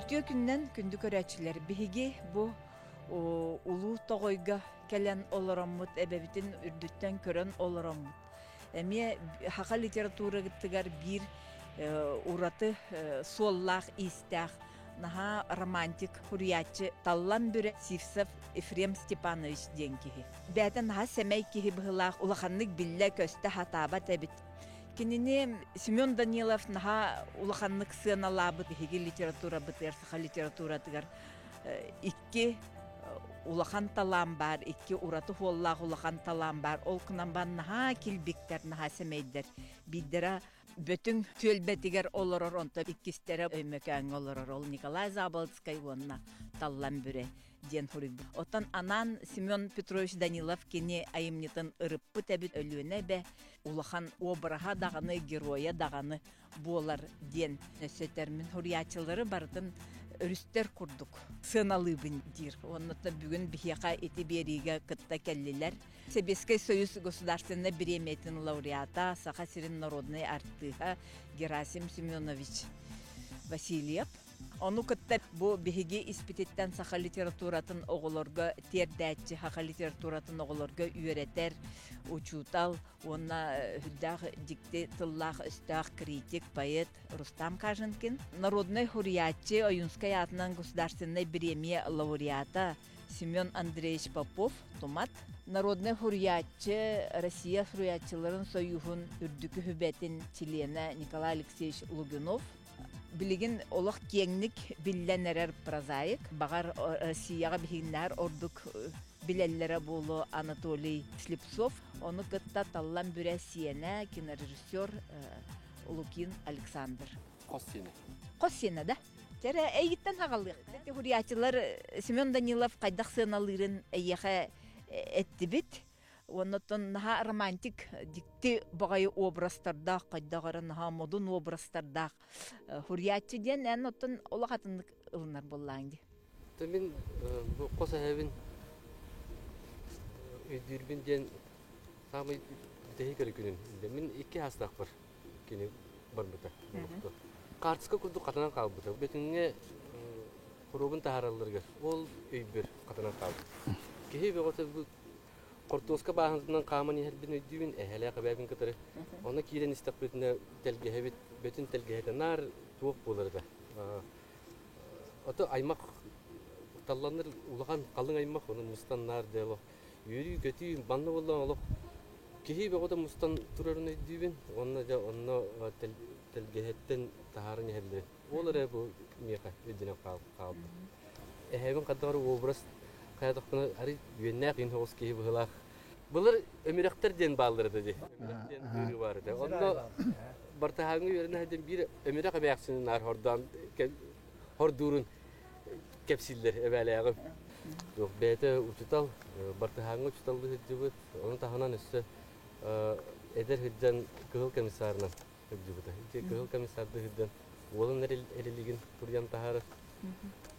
Үтүө күнүнэн, күндү көрөөччүлэр! Биһиги бу улуу тоҕойго кэлэн олороммут, эбэбитин үрдүттэн көрөн олороммут, эмиэ саха литературатыгар биир ураты суоллаах-иистээх, наһаа романтик суруйааччы Таллан Бүрэ Сивцев Ефрем Степанович диэн киһи. Бэйэтэ наһаа сэмэй киһи быһыылаах, улаханнык биллэ-көстө сатаабат эбит. Кинини Семен Данилов наһаа улаханнык сыаналаабыт биһиги литературабытыгар, саха литературатыгар икки улахан талаан баар, икки ураты хуоллаах улахан талаан баар. Ол гынан баран наһаа килбиктэр, наһаа сэмэйдэр. Биирдэрэ Бөтүҥ түөлбэтигэр олорор, онтон иккистэрэ Өймөкөөҥҥө олорор. Ол Николай Заболоцкай уонна Таллан Бүрэ диэн суруйбут. Оттон анаан Семен Петрович Данилов кини айымньытын ырыппыт эбит Өлүөнэ эбэ улахан обраһа даҕаны, геройа даҕаны буолар диэн өссө этэрмин суруйааччылары барытын өрүстэр курдук сыаналыыбын диир. Уонна бүгүн биһиэхэ ити биэриигэ кытта кэллилэр. Сэбиэскэй Союз государственнай бириэмийэтин лауреата, Саха сирин народнай артыыһа Герасим Семенович Васильев. Ону кытта бу биһиги испититтэн саха литературатын оҕолорго тиэрдээччи, саха литературатын оҕолорго үөрэтэр учуутал уонна сүрдээх дьикти тыллаах-өстөөх критик, поэт Рустам Каженкин, народнай суруйааччы, Ойуунскай аатынан государственнай бириэмийэ лауреата Семен Андреевич Попов, Тумат, народнай суруйааччы, Россия суруйааччыларын союһун үрдүкү сүбэтин чилиэнэ Николай Алексеевич Лугинов, билигин олох киэҥник биллэн эрэр прозаик, баҕар Россияҕа биһигиннэһэр ордук билэллэрэ буолуо Анатолий Слепцов, ону кытта Таллан Бүрэ сиэнэ, кинорежиссер Лукин Александр. Хос сиэнэ. Хос сиэнэ да? Чэрэ эйигиттэн хаҕалыах. Суруйааччылар Семен Данилов хайдах сыаналыырын эйиэхэ эттибит. Оннуттан наһаа романтик, дьикти баҕайы образтардаах, хайдах эрэ наһаа модун образтардаах суруйааччы диэн эн оттон олох атыннык ылынар буоллааҥ дии. Мин бу хос эһэбин өйдүүрбүн диэн саамай бүтэһик эрэ күнүм. Мин икки саастаахпар кини барбыта. Хаартыска курдук хатанан хаалбыта. Бөтүҥҥэ хоруобун таһааралларыгар ол өйбөр хатанан хаалбыт. Киһи бөҕөтө бу хортуоска бааһынатынан хааман иһэрбин өйдүүбүн, эһэлээх эбээбин кытары. Онно киирэн истэхпитинэ тэлгэһэбит, бөтүн тэлгэһэтэ наар туох буолар этэ. Ото аймах талланнар улахан халыҥ аймах, ону мустан наар дьэ үөрүү-көтүү манна буоллаҕына олох киһи бөҕөтө мустан турарын өйдүүбүн уонна дьэ онно тэлгэһэттэн таһааран иһэллэрин. Ол эрэ бу миэхэ өйдөнөн хаалбыт. Эһэбин хайдах эрэ образ хайатахпына арый үөннээх иин соҕус киһи быһыылаах. Былыр өмүрэхтэр диэн бааллар этэ дии. Өмүрэх диэн ыарыы баар этэ. Онно бартыһааҥҥа үөрэнэ сылдьан биир өмүрэх эмээхсинин наар хордоон хордуурун кэпсииллэр эбээлээҕим. Туох бэйэтэ учуутал, бартыһааҥҥа учууталлыы сылдьыбыт, ону таһынан өссө эдэр сылдьан кыһыл комиссарынан сылдьыбыта. Ити кыһыл комиссардыы сылдьан уолун эрилигин туруйан таһаарар.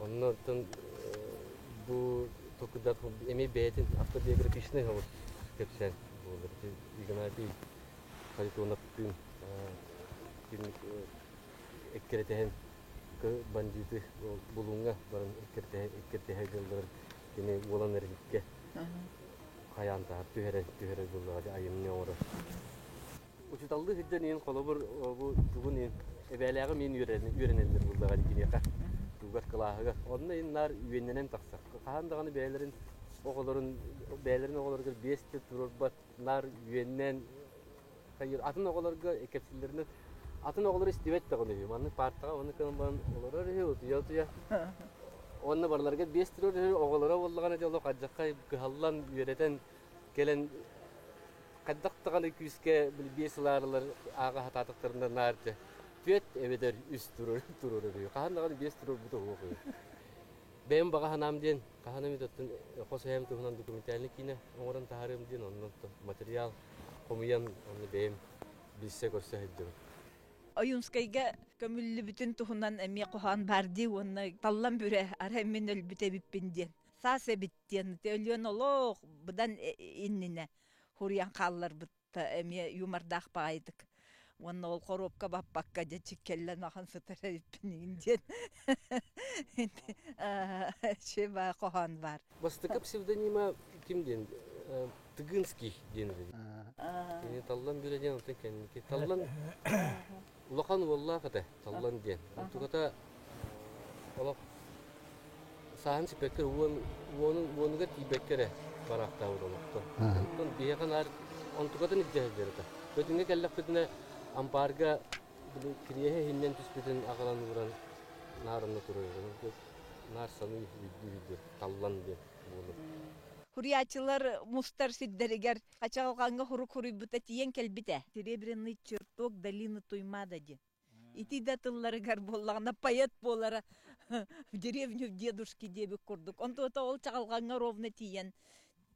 Онно оттон бу толкуйдаат эмиэ бэйэтин автобиографичный соҕус кэпсээн буолар. Ити Игнатий Харитоновтыын эккирэтэһэн бандьыыты Булуҥҥа баран эккиртэһэ дьылларын кини уолан эриликкэ хайаан таһар түһэрэ түһэрэ буоллаҕа айымньы оҥорор. Учууталлыы сылдьан иһин холобур бу тугун иһин эбээлээҕим иһин үөрэнэллэр буоллаҕа киниэхэ тугар кылааһыгар. Онно иһин наар үөннэнэн тахсар. Хаһан даҕаны бэйэлэрин оҕолорун бэйэлэрин оҕолоругар биэстэ туруорбат наар үөннээн атын оҕолорго кэпсииллэринэн атын оҕолор истибэт даҕаны үһү. Маннык паартаҕа оннук гынан баран олорор үһү, утуйа-утуйа. Уонна барыларыгар биэс турар үһү, оҕолоро буоллаҕына дьэ олох алдьархай кыһаллан, үөрэтэн кэлэн хайдах даҕаны күүскэ били биэс ылаарылар ааҕа сатаатахтарына наар дьэ түөрт эбэтэр үс турар туруорар үһү. Хаһан даҕаны биэс туруорбута суох үһү. Бэйэм баҕа санаам диэн хаһан эмит оттон хос эһэм туһунан документальнай киинэ оҥорон таһаарыам диэн онно материал хомуйан онно бэйэм билсэ-көрсө сылдьабын. Ойуунскайга көмүллүбүтүн туһунан эмиэ хоһоон баар дии уонна таллан бүрэ арай мин өлбүт эбиппин диэн саас эбит диэн өлүөн олох быдан иннинэ хуруйан хаалларбыт эмиэ юмордаах баҕайытык. Уонна ол хоруопка баппакка дьэ чиккэллэн ахан сытар эбиппин игин диэн үчүгэй баа хоһоон баар. Бастакы псевдонима ким диэн Тыгынский диэн Кини Таллан Бүрэ диэн онтон кэнники Таллан улахан уоллаах этэ Таллан диэн. Онтуката олох сааһын сиппэккэ уон уонун уонугар тиийбэккэ эрэ бараахтаабыт олохтон. Онтон биһиэхэ наар онтукатын илдьэ сылдьар этэ. Бөтүҥҥэ кэллэхпитинэ ампаарга кириэһэ иһиннэн түспүтүн аҕалан ууран наар онно турар. Наар саныы өйдүү таллан диэн буолар. Хуруйааччылар мустар сирдэригэр хачаҕалҕаҥҥа хурук хуруйбута тиийэн кэлбитэ. Серебряный чертог долины Туймада диэн. Ити да тылларыгар буоллаҕына поэт буолара в деревню в дедушки диэбит курдук. Онтуота ол чаҕылҕаҥҥа ровно тиийэн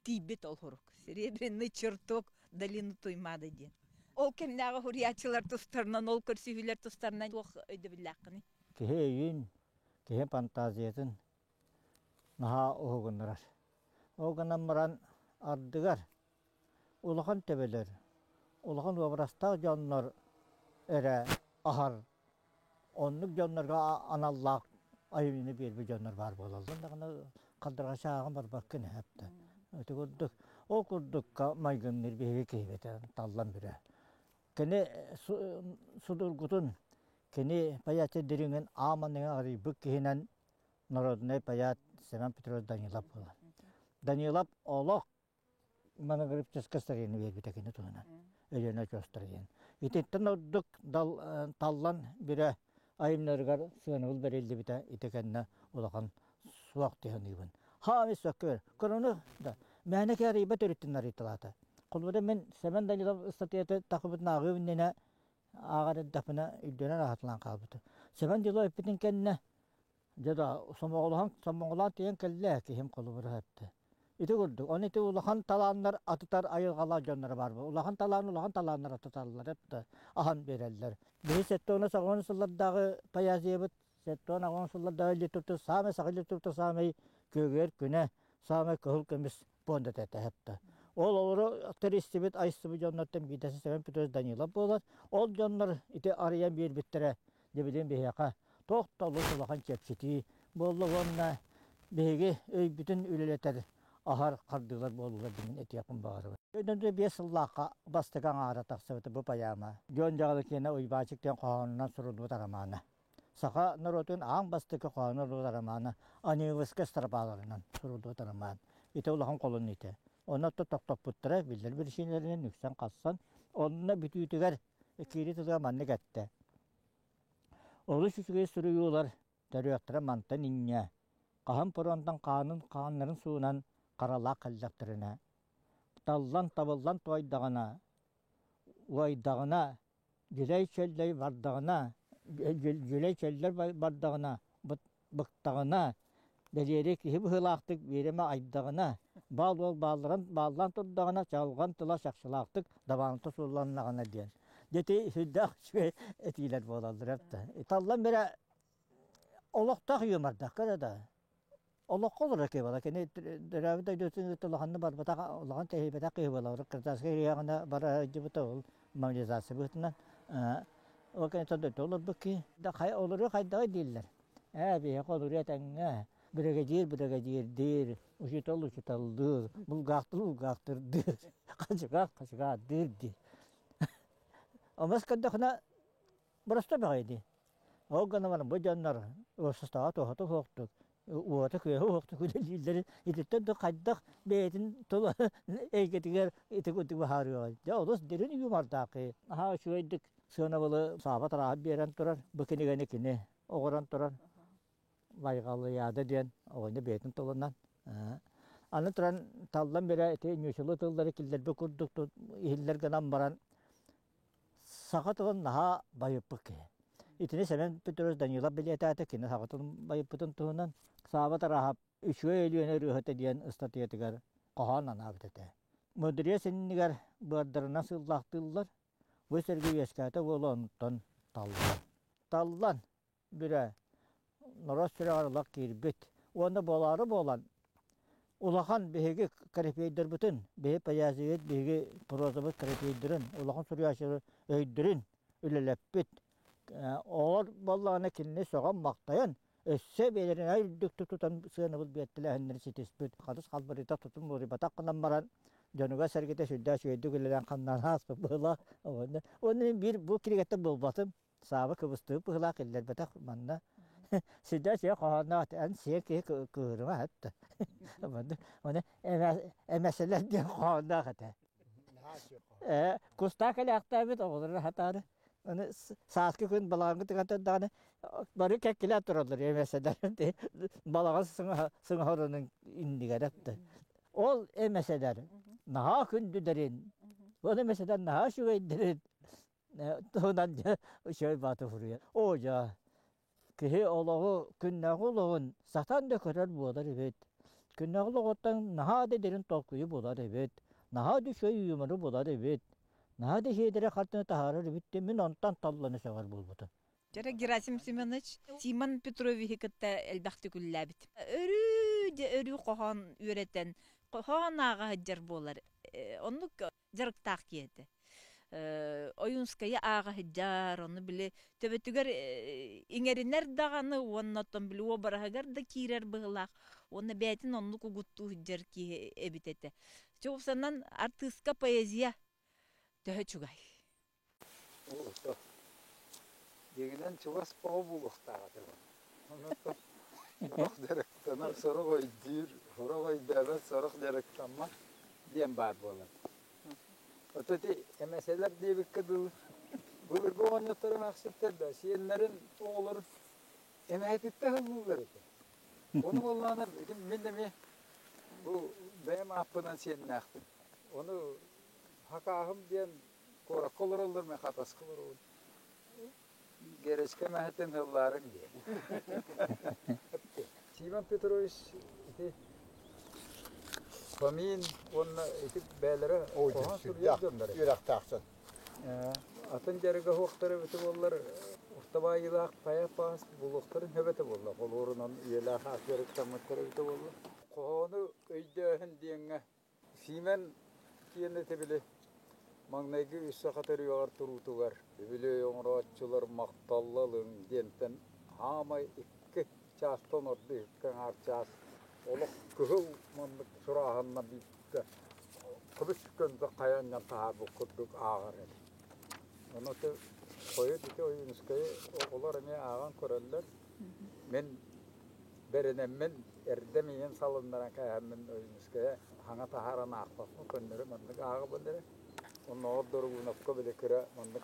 тиийбит ол хурук. Серебряный чертог долины Туймада диэн. Ол кэмнээҕи хуруйааччылар тустарынан, ол көрсүһүүлэр тустарынан туох өйдөбүллээххиний? Киһи өйүн, киһи фантазиятын наһаа уһугуннарар. Ол гынан баран ардыгар улахан төбөлөр, улахан уобарастаах дьоннор эрэ аһар, оннук дьоннорго аналлаах айымньыны биэрбит дьоннор баар буолаллар даҕаны хардырҕаччы ааҕан барбаккын эһэптэ. Ити курдук, ол курдукка майгынныыр биһиги киһибитэ таллан бүрэ. Кини судургутун, кини поэзия дириҥин ааманыга арыйбыт киһинэн народнай поэт Семен Петрович Данилов буолар. Данилов олох монографическай старины биэрбитэ кини туһунан Өлүөнэ очуостара диэн. Ититтэн ордук таллан бүрэ айымнарыгар сыанабыл бэриллибитэ ити кэннэ улахан суох тиһаныыбын. Хаами сөккөр, корону да мээнэ кээрийбэ төрүттүн арыйталаата. Холобура мин Семен Данилов ыстатыйата тахыбытын ааҕыы иннинэ ааҕар эрдэхпинэ өйдөнөн аһатылаан хаалбытым. Семен Данилов эппитин кэннэ Дьэ да, сомоҕолоһон, сомоҕолоон тиийэн кэллэ киһим холобура эттэ. Ити курдук, ону ити улахан талааннар атытар айылҕалаах дьонноро баар буолар. Улахан талаан улахан талааннар атыталлар эптэ, аһан биэрэллэр. Биһи 70-80 сыллардааҕы поэзиябыт, 70-80 сыллардааҕы литература саамай саха литература саамай күөгүөр күнэ, саамай кыһыл көмүс пуондата этэ эптэ. Ол олору тэрийсибит, айсыбыт дьоннортон биирдэстэрэ Семен Петрович Данилов буолар. Ол дьоннор ити арыйан биэрбиттэрэ Дьэ билигин биһиэхэ туох да олус улахан чэпчэтии буолла уонна биһиги өйбүтүн үлэлэтэр аһар хардыылар буоллулар диэн этиэхпин баҕарабын. Өйдөнтө 5 сыллаахха бастакы аҥаара тахсыбыта бу поэма. Дьон Дьаҕалыкина Уйбаачык диэн хоһоонунан суруллубут романа. Саха норуотун аан бастакы хоһооно суруллубут романа Анивовскай стропаларынан суруллубут роман. Ити улахан холун ити. Онно тохтоппуттара биллэр биричиинэлэринэн үксэн-хассан, онно бүтүүтүгэр Киири тылыгар маннык эттэ: Олус үчүгэй суруйуулар төрүөхтэрэ мантан инньэ, хаһан фронтан хаанын хааннарын суунан харалаах кэллэхтэринэ, таллан-табыллан туойдаҕына, уойдаҕына, дьүлэй чөллөй бардаҕына, дьүлэй чөллөр бардаҕына, быктаҕына, бэлиэри киһи быһыылаахтык биэримэ айдаҕына, баал уол баалларан бааллаан турдаҕына, чаҕылҕан тыла чахчылаахтык дабаанта суулланнаҕына диэн. Дьэ сүрдээх үчүгэй этиилэр буолаллар эбит. Таллан бэрэ олохтоох юмордаах көрө да. Олоххо олорор киһи буолар. Кини төрөөбүт дойдутун кытта улаханнык барбатах, улахан тэһийбэтэх киһи буолар. Кырдааска ириэҕинэ бара сылдьыбыта ол мобилизация быһыытынан. Ол кэнниттэн дойду олорбут киһи. Олоруу хайдаҕый дииллэр. Ээ, биһиэхэ олоруу этэҥҥэ. Биригэдьиир биригэдьиирдиир, учуутал учууталлыыр, булгаахтыр булгаахтырдыыр, хачыгаах хачыгаардыыр диир. Омос көрдөхүнэ, боростуой бөҕө дии. Ол гынан баран бу дьоннор уопсастыбаҕа туоһата суохтук, уота-күөһэ суохтук үлэлииллэрин ититтэн да хайдах бэйэтин тыл эйгэтигэр ити курдук быһаарыаҕай. Дьэ олус дириҥ юмордаах киһи. Наһаа үчүгэйдик сыанабылы Сааба Тарааһап биэрэн турар. Бу кинигэни кини оҕорон турар. Байҕалыйаада диэн оҕонньор бэйэтин тылынан. Аны туран таллан бэрэ ити ньуучалыы тыллары киллэрбит курдук иһиллэр гынан баран саха тылын наһаа байыппыт киһи. Итини Сэмэн Петрович Данилов бэлиэтээтэ, кини саха тылын байыппытын туһунан Сааба Тарааһап «Үчүгэй Өлүөнэ ырыаһыта» диэн ыстатыйатыгар хоһоон анаабыт этэ. Мудреец иннигэр быардарынан сыллаахтыыллар, бу сиргэ үөскээтэ буола онтон таллан. Таллан бүрэ норуот сүрэҕэр олох киирбит. Уонна буолаары буолан, улахан биһиги корифейдарбытын, биһи поэзиябыт, биһиги прозабыт корифейдарын, улахан суруйааччылар өйдөрүн үлэлэппит. Оҕолор буоллаҕына кинини сөҕөн-махтайан, өссө бэйэлэрин үрдүктүк тутан сыанабыл биэртэлээһиннэри ситиспит. Хатыс халбарыйта тутум уларыйбатах гынан баран, дьонугар-сэргэтэ сүрдээх үчүгэйдик үлэлээн хамнаан ааспыт быһыылаах. Уонна мин биир бу кинигэттэн буолбатым. Сааба кыбыстыбыт быһыылаах киллэрбэтэх манна. Сүрдээх үчүгэй хоһоонноох эн сиэн киһи кыыһырыма этэ. Оны эмэсэлэр диэн хоһоонноох этэ. Кустаах кэлээхтээбит оҕолору хатаары. Аны сааскы күн балаҕаҥҥа тыган турдаҕына бары кэккилээн тураллар эмэсэлэр балаҕан сыҥаһарынын иннигэр этте. Ол эмэсэлэр наһаа күндүлэрин, ол эмэсэлэр наһаа үчүгэйдэрин туһунан үчүгэй бааты суруйар. Оо дьаа, киһи олоҕу, күннээҕи олоҕун сатаан да көрөр буолар эбит. Күннээҕи олоҕуттан наһаа да дириҥ толкуйу булар эбит, наһаа да үчүгэй юмору булар эбит, наһаа да сиэдэрэй хартыына таһаарар эбит диэн мин онтон таллан сөҕөр буолбутум. Дьэ, Герасим Семенович Тимон Петровиһы кытта элбэхтик үлэлээбит. Өрүү дьэ өрүү хоһоон үөрэтэн, хоһоон ааҕа сылдьар буолар. Оннук дьарыктаах киһи этэ. Ойуунскайы ааҕа сылдьар, ону били төбөтүгэр иҥэринэр даҕаны уонна оттон били уобараһыгар да киирэр быһыылаах уонна бэйэтин оннук угуттуу сылдьар киһи эбит этэ. Чугупсанан артыыска поэзия төһө чугай? Дьиҥинэн чугас оҕо буолуохтаах этэ. Онон сорох дьарыктанар, сорох өйдүүр, сорох өйдөөбөт, сорох дьарыктаммат диэн баар буолар. Ото ити эмэсэлэр диэбиккэ дылы былыргы оҕонньоттору эмээхситтэр да сиэннэрин оҕолорун эмэһэтиттэ ыһыллыыллар этэ. Ону буоллаҕына ити мин эмиэ бу бэйэм ааппынан сиэннээхпин. Ону хакааһым диэн куоракка олороллор, мин Хатаска олоробун. Герэчкэ эмэһэтин ыллаарыҥ диэн. Симон Петрович ити Фомин уонна ити бэйэлэрэ хоһоон суруйар дьоннор. Үөрэхтээхтэр. Атын дьарыга суохтар эбитэ буоллар, устабаайыылаах хайа паас булуохтарын сөп этэ буолла. Холуурунан үйэлээх аас дьарыктаммыттар эбитэ буолла. Хоһоону өйдөөһүн диэҥҥэ Сиимэн киэнэ били маҥнайгы үс саха төрүөҕэр туруутугар үбүлүөй оҥорооччулар махталла ылыҥ диэнтэн хаамай икки чаастан ордук икки аҥаар чаас олох кыһыл маннык сурааһынна бииргэ көмүс көндөк хайа анньан таһаарбыт курдук ааҕар этэ. Ону хойут ити Ойуунускайы оҕолор эмиэ ааҕан көрөллөр. Мин бэринэммин, эрдэ миигин салыннаран кээһэммин Ойуунускайы хаҥа таһааран аахпаппын, көннөрү маннык ааҕабын эрэ. Оннооҕор Дорогуновка били кыра маннык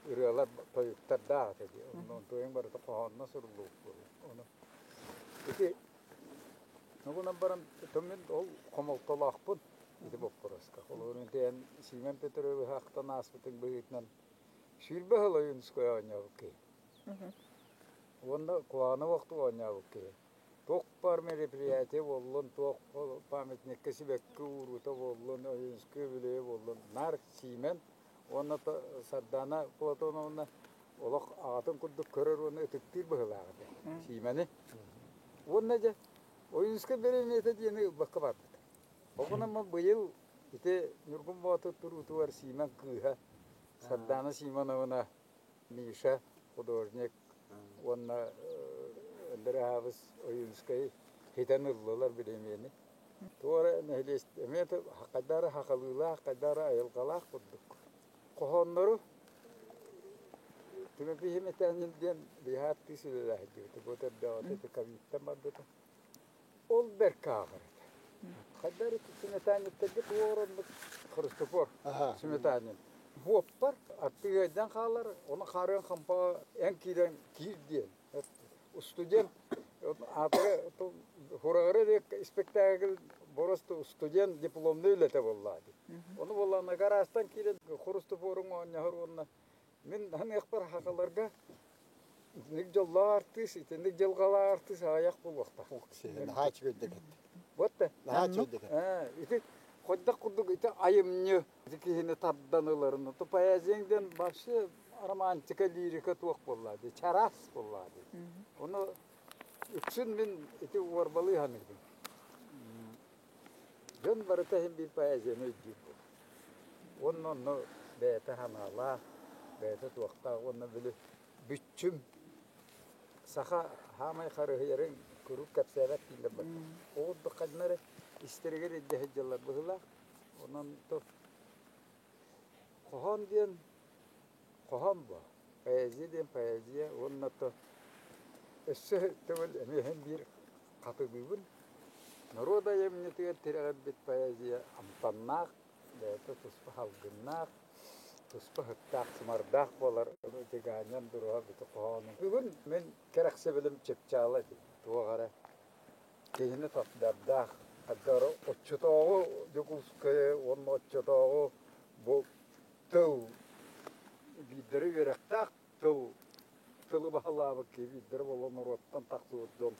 ырыалар, тойуктардаах этэ дии. Онно туойун барыта хоһоонно суруллубут буолуо. Ону ити гынан баран мин ол хомолтолоохпун ити боппуруоска. Холобур, ити эн Симон Петровиһы ахтан ааспытыҥ быһыытынан 20 сыл Ойуунускай оонньообут киһи. Уонна куһаҕаны уохтук оонньообут киһи. Туох баар мероприятие буоллун, туох памятникка сибэкки ууруута буоллун, Ойуунскай үбүлүөйэ буоллун, наар Сиимэн уонна Сардаана Платоновна олох аҕатын курдук көрөр уонна ытыктыыр быһыылаах этэ Сиимэни. Уонна дьэ Ойуунскай бириэмийэтэ диэни ылбакка барбыт. Ол гынан быйыл ити Ньургун Боотур туруутугар Сиимэн кыыһа Сардаана Симоновна Миша художник уонна Андреабыс Ойуунскай хитэн ыллылар бириэмийэни. Туора нэһилиэс эмиэ хайдары хахалыылаах, хайдары айылҕалаах курдук. Хоһооннору Тимофей Метанин диэн биһааттыы сүлэлээһиддибит. Бу төрдөөҕүтэ ковидтан барбыта. Ол бэркэ ааҕар этэ. Хайдары Сметаниттарга туороннук Христофор Сметанин. Буоппар аттыга өйдөөн хаалар, ону хаарыан хампаҕа эн киирэн киир диэн. Студент аатыгы хураҕары спектакль просто студент дипломный үлэтэ буолла дии. Ону буоллаҕына гаражтан киирэн Христофорун оонньоһор уонна Мин ханыахпар хахаларга итинник дьоллоох артыыс, итинник дьылҕалаах артыыс аҕыйах буолуохтаах. Наһаа үчүгэйдик эттэ. Вот Наһаа үчүгэйдик эттэ. Ити хайдах курдук ити айымньы ити киһини тардан ыларын, то поэзияң диэн вообще романтика, лирика туох буолла дии, чараас буолла дии. Ону үксүн мин ити уорбалыы саныыбын. Дьон барыта иһин биир поэзияны өйдүүр буолар. Уонна онно бэйэтэ санаалаах. Бэйэтэ туохтаах уонна били бүччүм саха хаамай харыһыйарын куруук кэпсээбэт дииллэр барда. Ол ханна эрэ истэригэр илдьэ сылдьаллар быһыылаах. Онон то хоһоон диэн хоһоон бо. Поэзия диэн поэзия уонна то өссө төгүл эмиэ биир хатылыыбын. Норуот айымньытыгар тирэҕирбит поэзия амтаннаах, бэйэтэ туспа салгыннаах, туспа сыттаах, сымардаах буолар. Дьыгаанньан дуруһа бүтү хоһоонун. Бүгүн мин кэрэхсэбилим чыпчаала ити. Туох эрэ киһини тардардаах, хаддары оччотооҕу Дьокуускайы уонна оччотооҕу бу тыл биирдэри үөрэхтээх тыл тылы баһылаабыт киһи биирдэри буолан норуоттан тахсыбыт дьон.